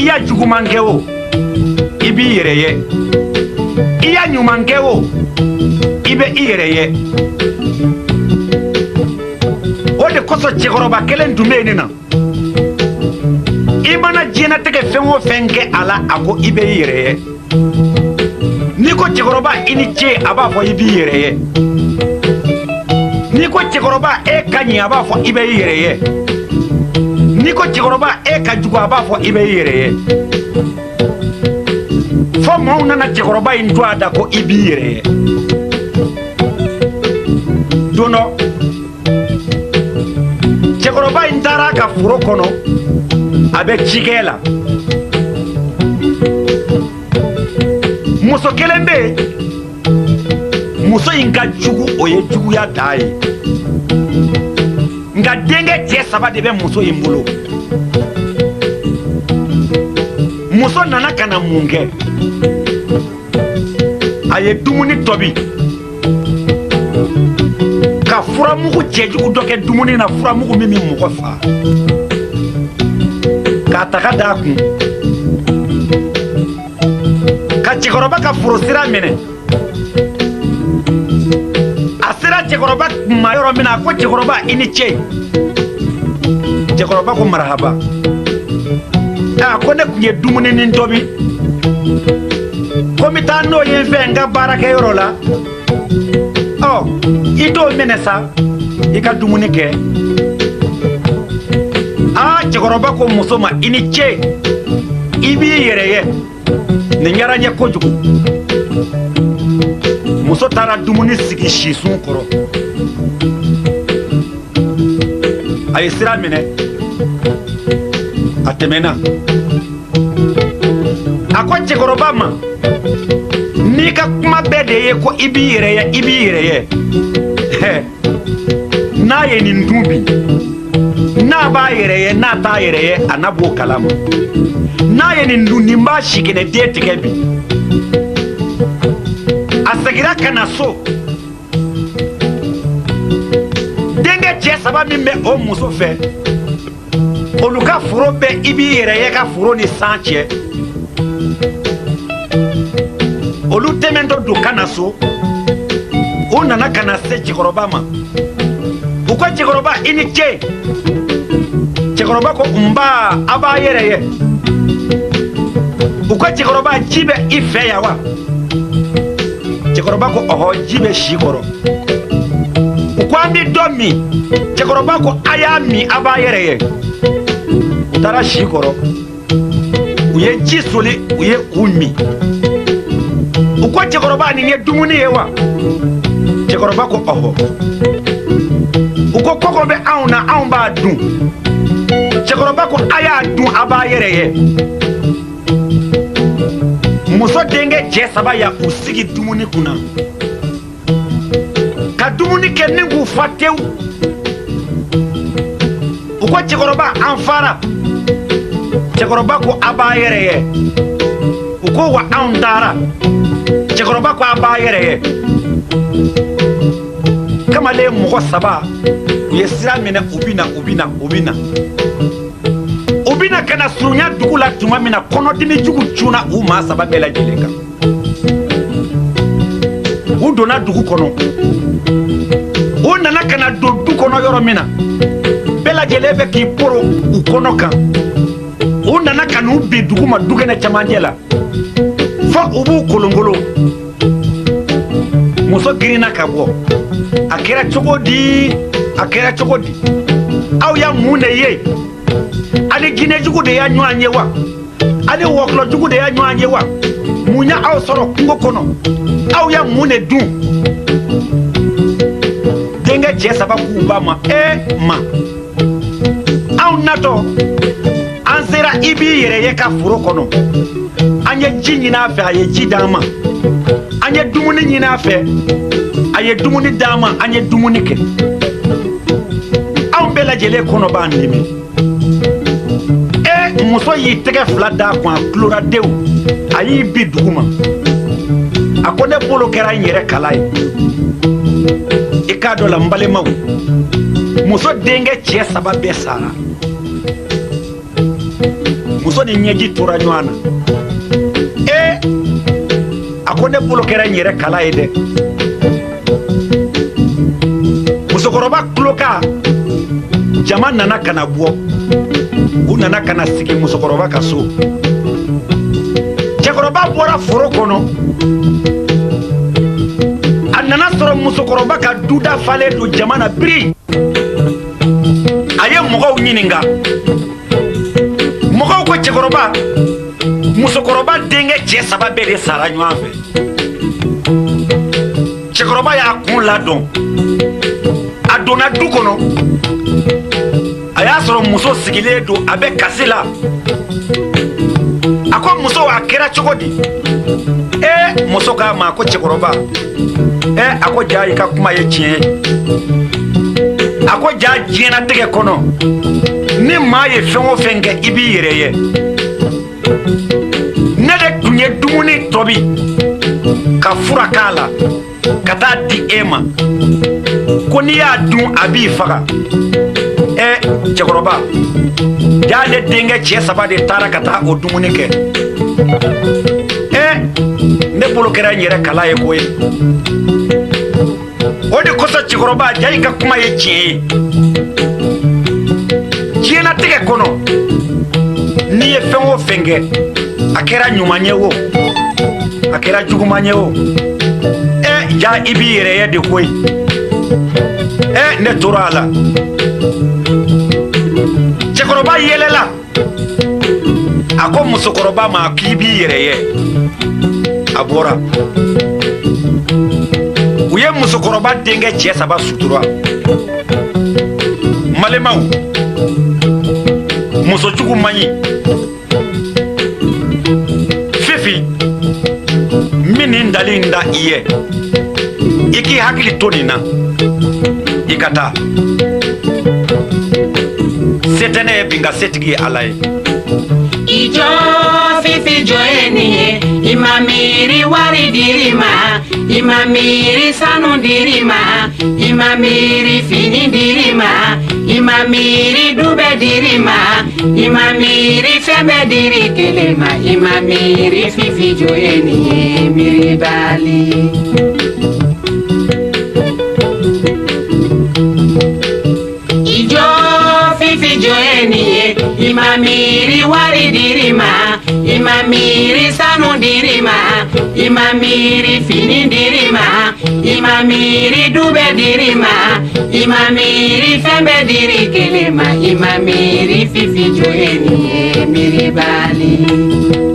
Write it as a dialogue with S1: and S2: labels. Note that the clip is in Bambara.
S1: y'a juguman kɛ o, i b'i yɛrɛ ye. I y'a ɲuman kɛ o, i bɛ i yɛrɛ ye. O de kosɔn cɛkɔrɔba kelen tun bɛ yen nin na. I mana diɲɛnatigɛ fɛn o fɛn kɛ a la, a ko i bɛ i yɛrɛ ye. N'i ko cɛkɔrɔba i ni ce, a b'a fɔ i b'i yɛrɛ ye. N'i ko cɛkɔrɔba e ka ɲi, a b'a fɔ i bɛ i yɛrɛ ye. N'i ko cɛkɔrɔba e ka jugu, a b'a fɔ i bɛ i yɛrɛ ye. Fo maaw nana cɛkɔrɔba in to a da ko i b'i yɛrɛ ye. Don dɔ, cɛkɔrɔba in taara a ka foro kɔnɔ, a bɛ cikɛ la. Muso kelen bɛ yen, muso in ka jugu, o ye juguya dan ye. Nka denkɛ cɛ saba de bɛ muso in bolo. Muso nana ka na mun kɛ? A ye dumuni tobi ka furamugu cɛjugu dɔ kɛ dumuni na, furamugu min bɛ mɔgɔ faa, k'a ta ka d'a kun, ka cɛkɔrɔba ka foro sira minɛ. A sera cɛkɔrɔba ma yɔrɔ min na, a ko cɛkɔrɔba i ni ce. Cɛkɔrɔba ko marahaba. A ko ne tun ye dumuni nin tobi ko n bɛ taa n'o ye n fɛ n ka baarakɛyɔrɔ la. Ɔ, i t'o minɛ sa, i ka dumuni kɛ. Aa, cɛkɔrɔba ko muso ma i ni ce, i b'i yɛrɛ ye, nin diyara n ye kojugu. Muso taara dumuni sigi sisun kɔrɔ, a ye sira minɛ, a tɛmɛna. A ko cɛkɔrɔba ma, n'i ka kuma bɛɛ de ye ko i b'i yɛrɛ ye, i b'i yɛrɛ ye, n'a ye nin dun bi, n'a b'a yɛrɛ ye, n'a t'a yɛrɛ ye, a na b'o kalama. N'a ye nin dun, nin b'a sikɛnɛ den tigɛ bi. A segira ka na so. Denkɛ cɛ saba min bɛ o muso fɛ, olu ka foro bɛ i b'i yɛrɛ ye ka foro ni san cɛ. Olu tɛmɛntɔ don ka na so, u nana ka na se cɛkɔrɔba ma. U ko cɛkɔrɔba i ni ce. Cɛkɔrɔba ko nba, a b'a yɛrɛ ye. U ko cɛkɔrɔba ji bɛ i fɛ yan wa? Cɛkɔrɔba ko ɔhɔ, ji bɛ si kɔrɔ. U ko an bɛ dɔ min. Cɛkɔrɔba ko a y'a min, a b'a yɛrɛ ye. U taara si kɔrɔ, u ye ji soli, u ye u min. U ko cɛkɔrɔba nin ye dumuni ye wa? Cɛkɔrɔba ko ɔhɔ. U ko kɔngɔ bɛ anw na, anw b'a dun. Cɛkɔrɔba ko a y'a dun, a b'a yɛrɛ ye. Muso denkɛ cɛ saba ya u sigi dumuni kunna ka dumuni kɛ ni k'u fa tewu. U ko cɛkɔrɔba an fara. Cɛkɔrɔba ko a b'a yɛrɛ ye. U ko wa anw taara. Cɛkɔrɔba ko a b'a yɛrɛ ye. Kamalen mɔgɔ saba, u ye sira minɛ, u bɛ na, u bɛ na, u bɛ na, u bɛ na ka na surunya dugu la tuma min na, kɔnɔdimi jugu cunna u maa saba bɛɛ lajɛlen kan. U donna dugu kɔnɔ, u nana ka na don du kɔnɔ yɔrɔ min na, bɛɛ lajɛlen bɛ k'i poro u kɔnɔ kan. U nana ka n'u bin dugu ma dukɛnɛ cɛmancɛ la, fo u b'u kolonkolon. Muso girinna ka bɔ. A kɛra cogo di? A kɛra cogo di? Aw ya mun de ye? A ni jinɛjugu de y'a ɲɔgɔn ye wa? A ni wɔkulɔjugu de y'a ɲɔgɔn ye wa? Mun ya aw sɔrɔ kungo kɔnɔ? Aw ya mun de dun? Denkɛ cɛ saba k'u ba ma, ee ma, anw natɔ, an sera i b'i yɛrɛ ye ka foro kɔnɔ, an ye ji ɲini a fɛ, a ye ji d'an ma. An ye dumuni ɲini a fɛ, a ye dumuni d'an ma. An ye dumuni kɛ, anw bɛɛ lajɛlen kɔnɔ b'an dimi. E muso y'i tɛgɛ fila d'a kun, a kulora dewu, a y'i bi dugu ma. A ko ne bolo kɛra n yɛrɛ kala ye. I k'a dɔn la, n balimaw, muso denkɛ cɛ saba bɛɛ sara. Muso ni ɲɛji tora ɲɔgɔn na. Ee, a ko ne bolo kɛra n yɛrɛ kala ye dɛ. Musokɔrɔba kulokan, jama nana ka na bɔ, u nana ka na sigi musokɔrɔba ka so. Cɛkɔrɔba bɔra foro kɔnɔ, a nana sɔrɔ musokɔrɔba ka duda falen don jama na biri. A ye mɔgɔw ɲininka, mɔgɔw ko cɛkɔrɔba, musokɔrɔba denkɛ cɛ saba bɛɛ de sara ɲɔgɔn fɛ. Cɛkɔrɔba y'a kun ladɔn, a donna du kɔnɔ, a y'a sɔrɔ muso sigilen don, a bɛ kasi la. A ko muso, a kɛra cogo di? Ee, muso k'a ma ko cɛkɔrɔba, ee, a ko ja i ka kuma ye tiɲɛ ye. A ko ja diɲɛnatigɛ kɔnɔ, ni maa ye fɛn o fɛn kɛ, i b'i yɛrɛ ye. Ne de tun ye dumuni tobi ka fura k'a la ka taa di e ma, ko n'i y'a dun a b'i faga. Ɛ cɛkɔrɔba, jaa ne denkɛ cɛ saba de taara ka taa o dumuni kɛ. Ɛ, ne bolo kɛra n yɛrɛ kala ye koyi. O de kosɔn cɛkɔrɔba, ja i ka kuma ye tiɲɛ ye. Diɲɛnatigɛ kɔnɔ, n'i ye fɛn o fɛn kɛ, a kɛra ɲuman ye o, a kɛra juguman ye o, ɛ ja i b'i yɛrɛ ye de koyi. Ɛ, ne tora a la. Cɛkɔrɔba yɛlɛla, a ko musokɔrɔba ma k'i b'i yɛrɛ ye. A bɔra, u ye musokɔrɔba denkɛ cɛ saba sutura. N balimaw, musojugu man ɲi. Fifi, n bɛ nin dali in da i ye, i k'i hakili to nin na, i ka taa. Se tɛ ne ye bi, nka setigi ye Ala ye.
S2: I jɔ fifi jɔ ye nin ye, i ma miiri wari dir'i ma, i ma miiri sanu dir'i ma, i ma miiri fini dir'i ma, i ma miiri du bɛɛ dir'i ma, i ma miiri fɛn bɛɛ dir'i kelen ma, i ma miiri fifi jɔ ye nin ye miiribali. I jɔ fifi jɔ ye nin ye, i ma miiri wari dir'i ma, i ma miiri sanu dir'i ma, i ma miiri fini dir'i ma, i ma miiri du bɛɛ dir'i ma, i ma miiri fɛn bɛɛ dir'i kelen ma, i ma miiri fifi jɔ ye nin ye miiribali.